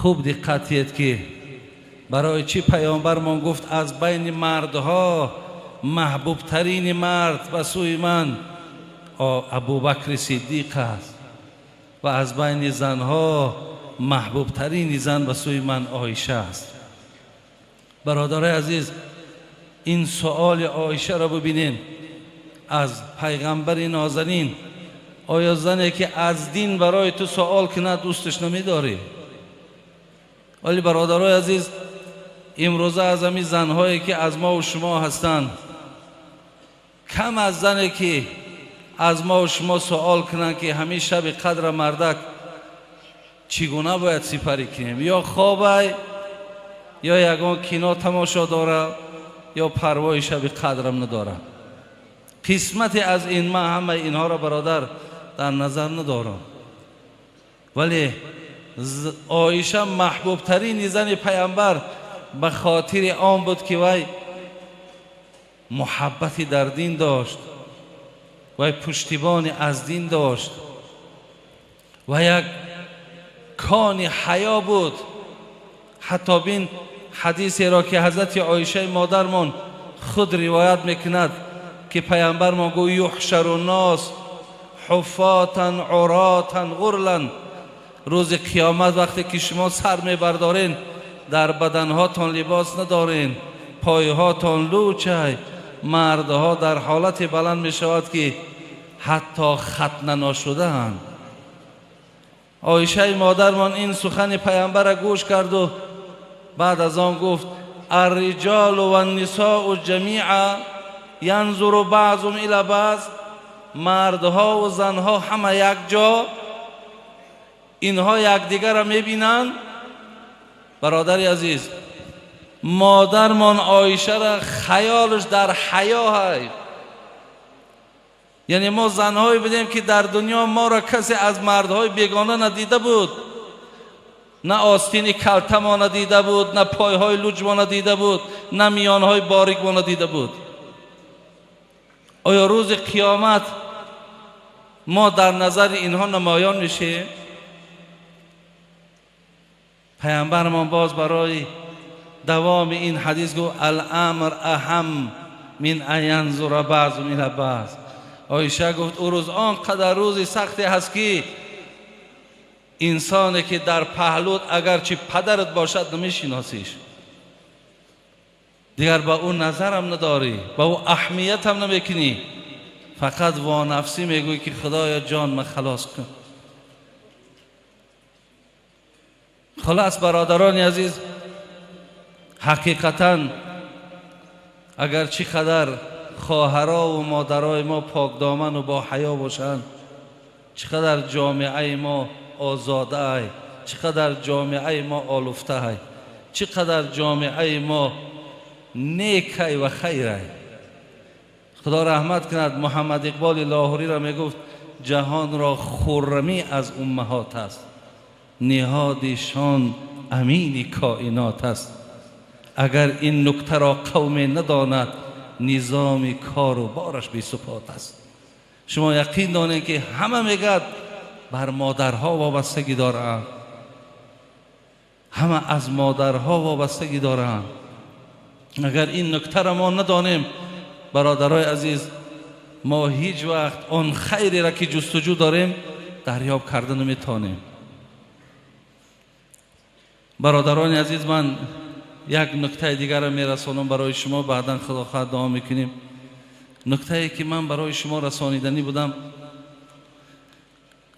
Хуб диққат диҳед, ки барои чӣ паёмбармон гуфт аз байни мардҳо маҳбубтарини мард ба сӯи ман Абубакри Сиддиқ аст ва аз байни занҳо маҳбубтарини зан ба сӯи ман Оиша аст. Бародарои азиз, ин суоли Оишаро бибинед аз пайғамбари нозанин. Оё зане ки аз дин барои ту суол кунад, дӯсташ намедорӣ? Вале, бародарои азиз, имрӯза аз ҳамин занҳое ки аз мо ва шумо ҳастанд, кам аз зане ки аз мо ва шумо суол кунанд, ки ҳамин шаби қадра мардак чӣ гуна бояд сипарӣ кунем, ё хобай, ё ягон кино тамошо дорад, ё парвои шаби қадрам надорад. Қисмате аз ин ман ҳамаи инҳоро, бародар, дар назар надорам, вале Оиша маҳбубтарини зани паямбар ба хотири он буд, ки вай муҳаббати дар дин дошт, вай пуштибони аз дин дошт ва як кони ҳаё буд. Ҳатто бин ҳадисеро, ки ҳазрати Оишаи модармон худ ривоят мекунад, ки паямбармон гӯ: юҳшару нос ҳуфотан уротан ғурлан. Рӯзи қиёмат вақте ки шумо сар мебардорен, дар баданҳотон либос надорен, пойҳотон лучай, мардҳо дар ҳолате баланд мешавад, ки ҳатто хатна нашудаанд. Оишаи модармон ин сухани паямбара гӯш карду баъд аз он гуфт: арриҷолу ваннисоу ҷамиа янзуру баъзум ила баъз. Мардҳову занҳо ҳама якҷо инҳо якдигарро мебинанд. Бародари азиз, модармон Оишара хаёлаш дар ҳаё ҳай. Яъне мо занҳое будем, ки дар дунё моро касе аз мардҳои бегона надида буд, на остини калтамо надида буд, на пойҳои луҷмо надида буд, на миёнҳои борикмо надида буд. Оё рӯзи қиёмат мо дар назари инҳо намоён мешем? Паямбармон боз барои давоми ин ҳадис гуфт: аламр аҳам мин ан янзура баъзум ила баъз. Оиша гуфт: ӯ рӯз он қадар рӯзи сахте ҳаст, ки инсоне ки дар паҳлут агарчи падарат бошад, намешиносиш, дигар ба ӯ назарам надорӣ, ба ӯ аҳамиятам намекунӣ, фақат вонафсӣ мегӯӣ, ки худоё, ҷон ма халос кун. Хулас, бародарони азиз, ҳақиқатан агар чӣ қадар хоҳарову модарои мо покдоману бо ҳаё бошанд, чӣ қадар ҷомеаи мо озодаай, чӣ қадар ҷомеаи мо олуфтаай, чӣ қадар ҷомеаи мо некай ва хайрай. Худо раҳмат кунад Муҳаммад Иқболи Лоҳуриро, мегуфт: ҷаҳонро хуррамӣ аз уммаҳот аст, ниҳодишон амини коинот аст. Агар ин нуктаро қавме надонад, низоми кору бораш бесупот аст. Шумо яқин донед, ки ҳама мегӯяд бар модарҳо вобастагӣ доранд, ҳама аз модарҳо вобастагӣ доранд. Агар ин нуктаро мо надонем, бародарои азиз, мо ҳеҷ вақт он хайреро, ки ҷустуҷӯ дорем, дарёб карда наметавонем. Бародарони азиз, ман як нуктаи дигарро мерасонам барои шумо, баъдан, худо хоҳад, дуо мекунем. Нуктае ки ман барои шумо расониданӣ будам: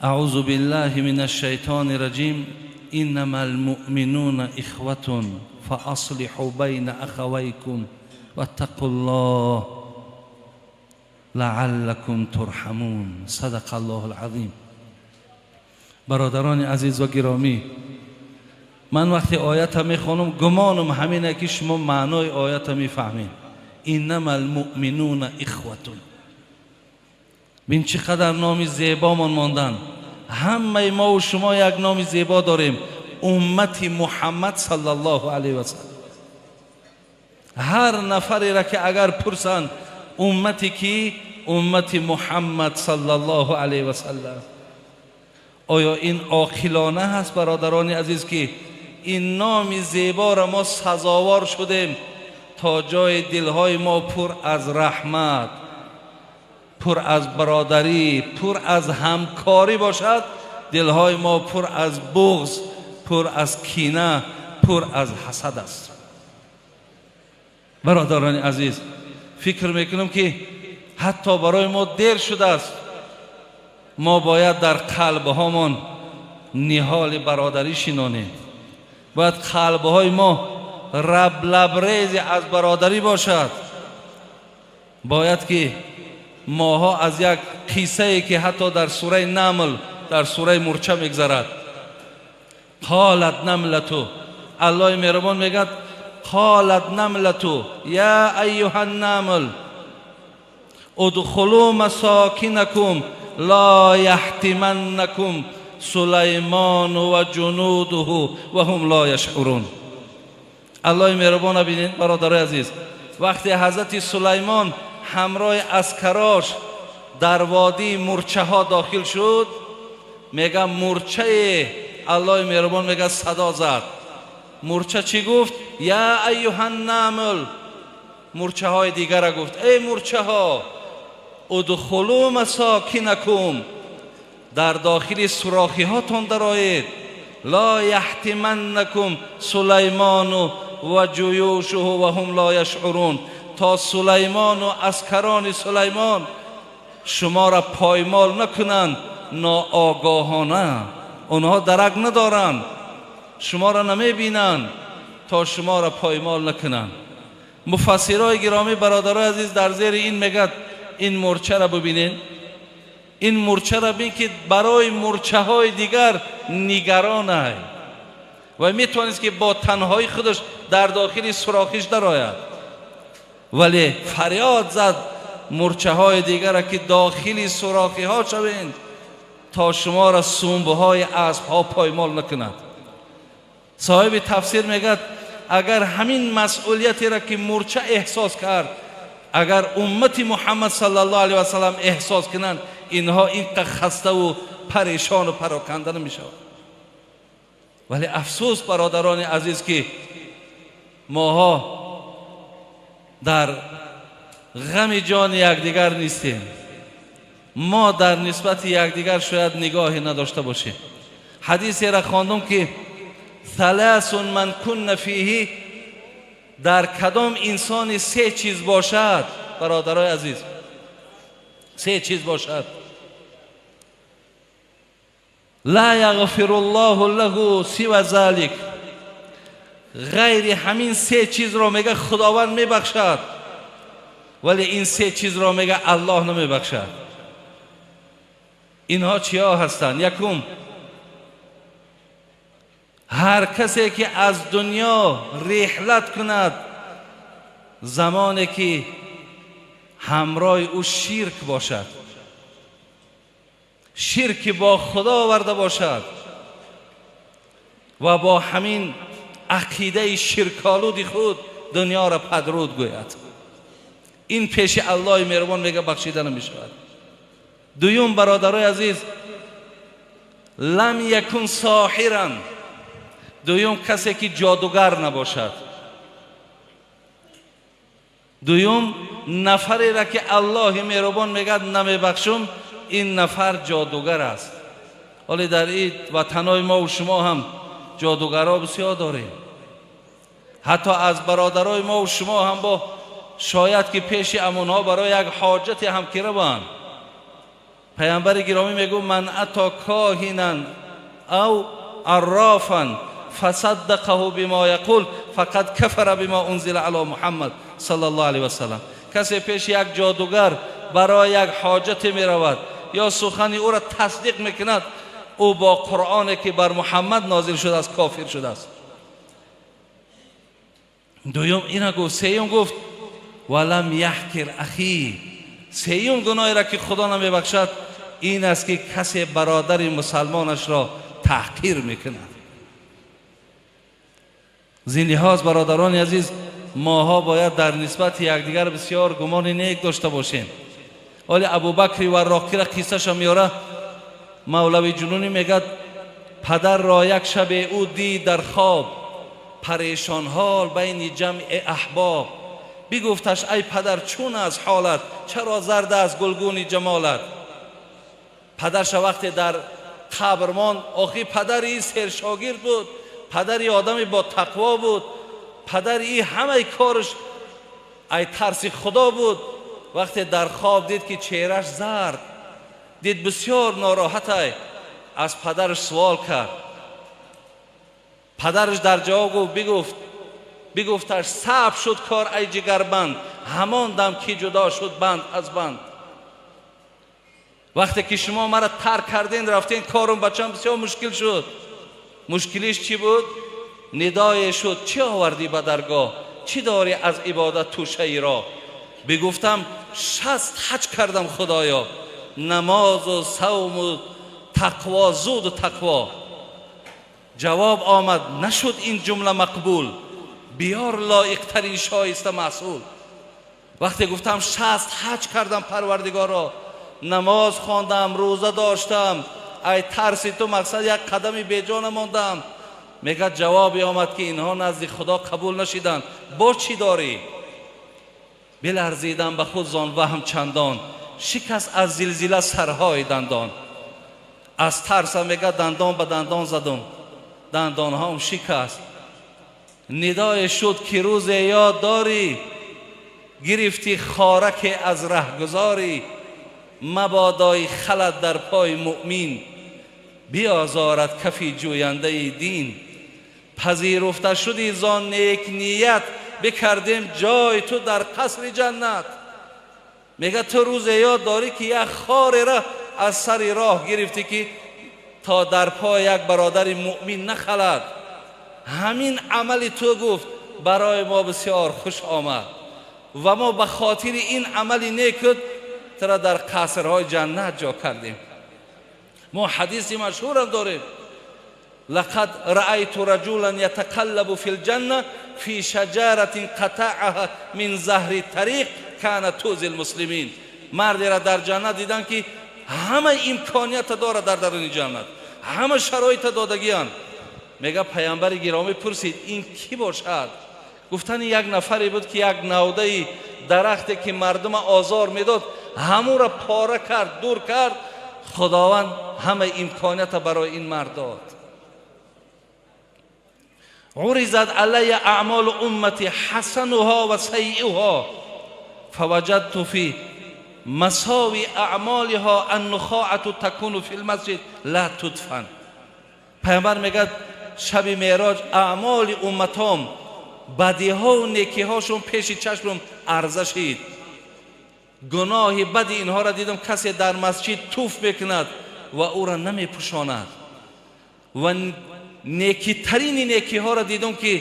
аъузу биллаҳи мин ашшайтони раҷим, иннама алмуъминуна ихватун фааслиҳу байна ахавайкум ваттақуллоҳ лааллакум турҳамун. Садақа аллоҳу алазим. Бародарони азиз ва гиромӣ, ман вақте оята мехонам, гумонам ҳамине, ки шумо маънои оята мефаҳмед. Иннама алмуъминуна ихватун. Бин, чӣ қадар номи зебомон мондан. Ҳамаи мо шумо як номи зебо дорем: уммати Муҳаммад саллаллоҳу алайҳи васаллам. Ҳар нафареро ки агар пурсанд: уммати кӣ? Уммати Муҳаммад саллаллоҳу алайҳи васаллам. Оё ин оқилона ҳаст, бародарони азиз, ки Ин номи зеборо мо сазовор шудем то ҷои дилҳои мо пур аз раҳмат, пур аз бародарӣ, пур аз ҳамкорӣ бошад. Дилҳои мо пур аз буғз, пур аз кина, пур аз ҳасад аст. Бародарони азиз, фикр мекунам ки ҳатто барои мо дер шудааст. Мо бояд дар қалбҳомон ниҳоли бародарӣ шинонем. Бояд қалбҳои мо лабрези аз бародарӣ бошад. Бояд ки моҳо аз як қиссае ки ҳатто дар сураи Намл, дар сураи Мурча мегзарад, қолат намлату, Аллоҳи меҳрубон мегӯяд қолат намлату я айюҳа намл удхулу масокинакум ла яҳтиманнакум Сулаймону ва ҷунудуҳу ва ҳум ло яшъурун. Аллоҳи меҳрубона бинед, бародарои азиз, вақте ҳазрати Сулаймон ҳамроҳи аскарош дар водии мурчаҳо дохил шуд, мега мурчае, Аллоҳи меҳрубон мега садо зад. Мурча чӣ гуфт? Я айюҳан намл. Мурчаҳои дигара гуфт: эй мурчаҳо, удхулу масокинакум, дар дохили сурохиҳотон дароед. Ло яҳтиманнакум Сулаймону ва ҷуюшуҳу ва ҳум ло яшъурун, то Сулаймону аскарони Сулаймон шуморо поймол накунанд ноогоҳона. Онҳо дарак надоранд, шуморо намебинанд, то шуморо поймол накунанд. Муфассирои гиромӣ, бародарои азиз, дар зери ин мегӯяд ин мурчаро бибинед, ин мурчаро бин ки барои мурчаҳои дигар нигаронай ва метавонист ки бо танҳои худаш дар дохили сурохиш дарояд, вале фарёд зад мурчаҳои дигарро ки дохили сурохиҳо шавед то шуморо сумбҳои аспҳо поймол накунад. Соҳиби тафсир мегӯяд агар ҳамин масъулиятеро ки мурча эҳсос кард, агар уммати Муҳаммад саллаллоҳу алайҳи васаллам эҳсос кунанд, инҳо инқадр хаставу парешону пароканда намешаванд. Вале афсӯс, бародарони азиз, ки моҳо дар ғами ҷони якдигар нестем. Мо дар нисбати якдигар шояд нигоҳе надошта бошем. Ҳадисеро хондум ки ثلاث من کن فیه, дар кадом инсони се чиз бошад, бародарои азиз, се чиз бошад, ла яғфиру ллоҳу лаҳу сива залик, ғайри ҳамин се чизро мега Худованд мебахшад, вале ин се чизро мега Аллоҳ намебахшад. Инҳо чиҳо ҳастанд? Якум, ҳар касе ки аз дунё реҳлат кунад замоне ки ҳамроҳи ӯ ширк бошад, ширки бо Худо оварда бошад ва бо ҳамин ақидаи ширколуди худ дунёро падруд гӯяд, ин пеши Аллоҳи меҳрубон мега бахшида намешавад. Дуюм, бародарои азиз, лам якун соҳиран, дуюм касе ки ҷодугар набошад. Дуюм нафареро ки Аллоҳи меҳрубон мегӯяд намебахшум, ин нафар ҷодугар аст. Ҳоле дар ин ватанҳои мову шумо ҳам ҷодугарҳо бисёр дорем. Ҳатто аз бародарои мову шумо ҳам бо шояд ки пеши амонҳо барои як ҳоҷате ҳам ки раванд. Паямбари гиромӣ мегӯ ман ато коҳинан ав аррофан фасаддақаҳу бима яқул фақад кафара бима унзила ало Муҳаммад саллаллоҳу алайҳи васаллам. Касе пеши як ҷодугар барои як ҳоҷате меравад ё сухани ӯро тасдиқ мекунад, ӯ бо Қуръоне ки бар Муҳаммад нозил шудааст кофир шудааст. Дуюм ина гуфт. Сеюм гуфт валам яҳкир ахи, сеюм гуноҳеро ки Худо намебахшад ин аст ки касе бародари мусалмонашро таҳқир мекунад. Зин лиҳоз, бародарони азиз, моҳо бояд дар нисбати якдигар бисёр гумони нек дошта бошем. Ҳоли Абубакри Варроқиро қиссаша меёра Мавлави Ҷунунӣ, мегӯяд падарро як шабе ӯ дид дар хоб, парешонҳол байни ҷамъи аҳбоб. Бигуфташ ай падар, чун аз ҳолат, чаро зард аст гулгуни ҷамолат? Падарша вақте дар қабр монд, охи падари сершогирд буд, падари одами бо тақво буд, падари ҳамаи корш ай тарси худо буд. Вақте дар хоб дид ки чеҳраш зард, дид бисёр нороҳатай, аз падараш суол кард. Падараш дар ҷавоб гуфт, бигуфташ саб шуд кор ай ҷигарбанд, ҳамон дам ки ҷудо шуд банд аз банд. Вақте ки шумо маро тарк карден, рафтен, корум бачам бисёр мушкил шуд. Мушкилиш чӣ буд? Нидое шуд, чӣ овардӣ ба даргоҳ, чӣ дорӣ аз ибодат тӯшаи роҳ? Бигуфтам 60 ҳаҷ кардам худоё, намозу савму тақво, зуду тақво. Ҷавоб омад, нашуд ин ҷумла мақбул, биёр лоиқтарин шоиста маҳсул. Вақте гуфтам 60 ҳаҷ кардам парвардигоро, намоз хондам, рӯза доштам, ай тарси ту мақсад як қадами беҷо намондам. Мегӯяд ҷавобе омад ки инҳо назди худо қабул нашиданд, бо чӣ дорӣ? Биларзидам ба худ зон ваҳм чандон, шикаст аз зилзила сарҳои дандон. Аз тарсам мегӯяд дандон ба дандон задум, дандонҳом шикаст. Нидое шуд ки рӯзе ёд дорӣ, гирифтӣ хораке аз раҳгузорӣ, мабодои халат дар пой муъмин, биозорад кафи ҷӯяндаи дин. Пазируфта шудӣ зон нек ният, бикардем ҷой ту дар қасри ҷаннат. Мегӯяд ту рӯзе ёд дорӣ ки як хореро аз сари роҳ гирифтӣ ки то дар пой як бародари муъмин нахалад. Ҳамин амали ту гуфт барои мо бисёр хуш омад ва мо ба хотири ин амали некут тура дар қасрҳои ҷаннат ҷо кардем. Мо ҳадиси машҳурам дорем: лақад раайту раҷулан ятақаллабу фи лҷанна фи шаҷаратин қатаъаҳа мин заҳри тариқ кана тузи лмуслимин. Мардеро дар ҷаннат дидам ки ҳама имконията дорад дар даруни ҷаннат, ҳама шароита додагианд. Мега паямбари гиромӣ пурсид ин кӣ бошад? Гуфтани як нафаре буд ки як навдаи дарахте ки мардума озор медод ҳамура пора кард, дур кард. Худованд ҳама имконията барои ин мард дод. Уризат алайя аъмолу уммати ҳасануҳо ва сайиуҳо фаваҷадту фи масови аъмолиҳо аннухоату такуну фи лмасҷид ла тудфан. Пайғамбар мегӯяд шаби меъроҷ аъмоли умматом, бадиҳову некиҳошон пеши чашмам арза шид. Гуноҳи бади инҳоро дидам, касе дар масҷид туф мекунад ва ӯро намепӯшонад. Ва некитарини некиҳоро дидам ки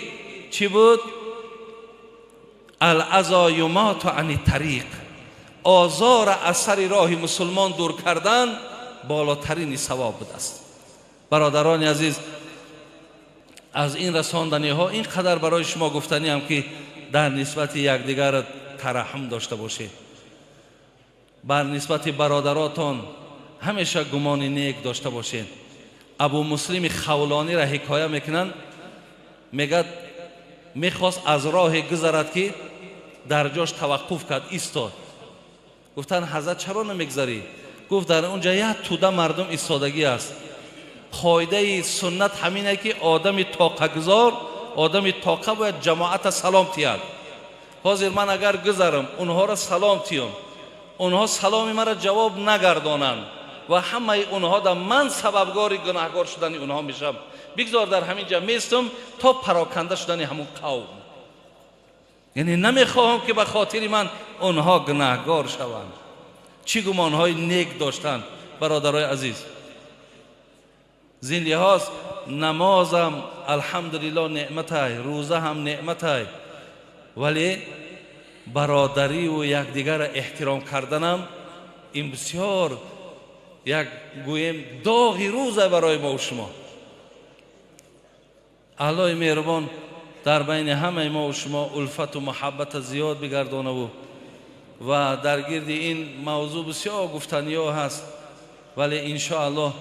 чӣ буд? Алазо юмоту ани тариқ, озора аз сари роҳи мусулмон дур кардан болотарини савоб будааст. Бародарони азиз, аз ин расонданиҳо ин қадар барои шумо гуфтаниам ки дар нисбати якдигар тараҳҳум дошта бошед, бар нисбати бародаротон ҳамеша гумони нек дошта бошед. Абу Муслими Хавлониро ҳикоя мекунанд, мегӯяд мехост аз роҳе гузарад ки дар ҷош таваққуф кард, истод. Гуфтанд ҳазрат чаро намегзарӣ? Гуфт дар он ҷа як тӯда мардум истодагӣ аст. Қоидаи суннат ҳамине ки одами тоқагузор, одами тоқа бояд ҷамоата салом тиҳад. Ҳозир ман агар гузарам, онҳоро салом тиём, онҳо саломи маро ҷавоб нагардонанд ва ҳамаи онҳо да ман сабабгори гунаҳгор шудани онҳо мешавам. Бигзор дар ҳамин ҷа местум то пароканда шудани ҳамун қавм. Яъне намехоҳам ки ба хотири ман онҳо гунаҳгор шаванд. Чӣ гумонҳои нек доштанд бародарои азиз. Зин лиҳоз намозам алҳамдулиллоҳ неъматай, рӯза ҳам неъматай, вале бародариву якдигарро эҳтиром карданам ин бисёр як гӯем доғи рӯза барои мо шумо. Аллоҳи меҳрубон дар байни ҳамаи мо шумо улфату муҳаббата зиёд бигардонаву ва дар гирди ин мавзӯъ бисёр гуфтаниҳо ҳаст, вале иншоаллоҳ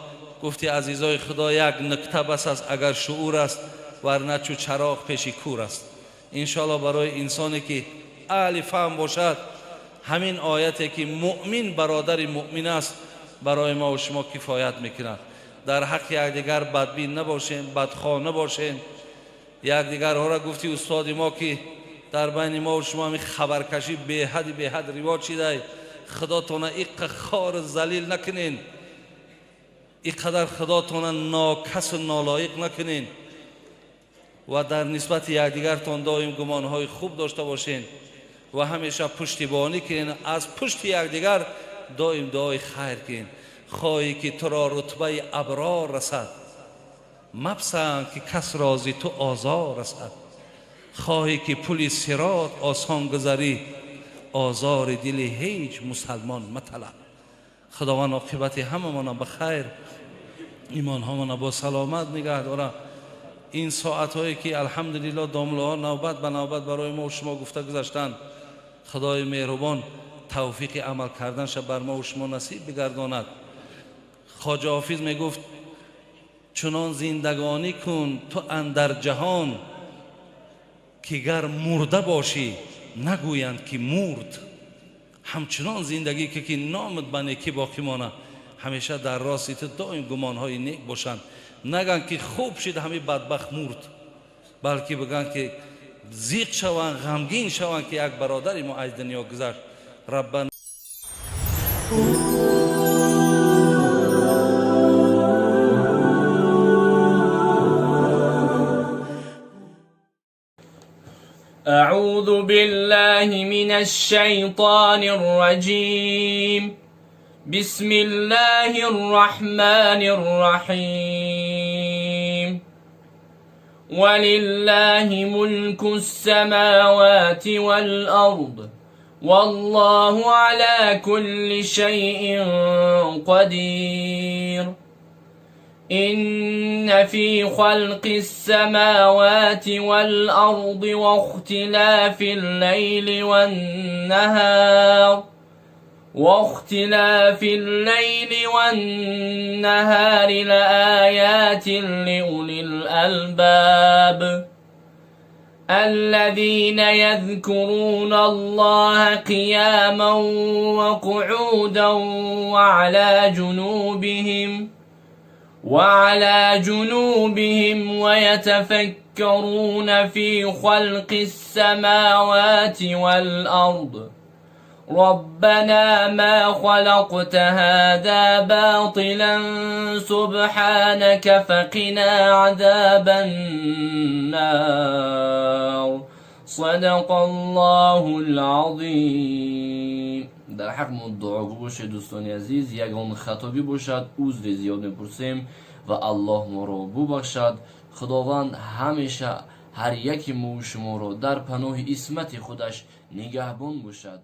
Гуфти азизои Худо, як нукта бас аст, агар шуур аст, варна чу чароғ пеши кур аст. Иншоалло барои инсоне ки аҳли фаҳм бошад, ҳамин ояте ки муъмин бародари муъмин аст, барои мо ва шумо кифоят мекунад. Дар ҳаққи якдигар бадбин набошем, бадхоҳ набошем. Якдигарҳоро гуфти устоди мо ки дар байни мо ва шумо ҳамин хабаркашӣ беҳади беҳад ривоҷ шидай. Худотона иққа хор залил накунен, иқадар худотона нокасу нолоиқ накунен ва дар нисбати якдигартон доим гумонҳои хуб дошта бошен ва ҳамеша пуштибонӣ кунен, аз пушти якдигар доим дуои хайр кунен. Хоҳӣ ки туро рутбаи аброр расад, мапсанд ки кас рози ту озор расад. Хоҳӣ ки пули сирот осон гузарӣ, озори дили ҳеҷ мусалмон маталаб. Худованд оқибати ҳамамона ба хайр, имонҳомона бо саломат нигаҳ дорад. Ин соатҳое ки алҳамдулилло домлаҳо навбат ба навбат барои мо шумо гуфта гузаштанд, Худои меҳрубон тавфиқи амал карданша бар мо шумо насиб бигардонад. Хоҷа Ҳофиз мегуфт: чунон зиндагонӣ кун ту андар ҷаҳон, ки гар мурда бошӣ нагӯянд ки мурд. Ҳамчунон зиндагӣ ки номат ба некӣ боқӣ монад, ҳамеша дар рости ту доим гумонҳои нек бошанд. Нагӯянд ки хуб шид ҳамин бадбахт мурд, балки бигӯянд ки зиқ шаванд, ғамгин шаванд ки як бародари мо аз дунё гузашт. Раббана أعوذ بالله من الشيطان الرجيم. بسم الله الرحمن الرحيم. ولله ملك السماوات والأرض والله على كل شيء قدير. إن في خلق السماوات والأرض واختلاف الليل والنهار لآيات لأولي الألباب الذين يذكرون الله قياما وقعودا وعلى جنوبهم ويتفكرون في خلق السماوات والأرض ربنا ما خلقت هذا باطلا سبحانك فقنا عذاب النار. صدق الله العظيم. Дар ҳақ мо дуогӯ бошед, дӯстони азиз. Ягон хатобӣ бошад, узри зиёд мепурсем ва Аллоҳ моро бубахшад. Худованд ҳамеша ҳар яки мову шуморо дар паноҳи исмати худаш нигаҳбон бошад.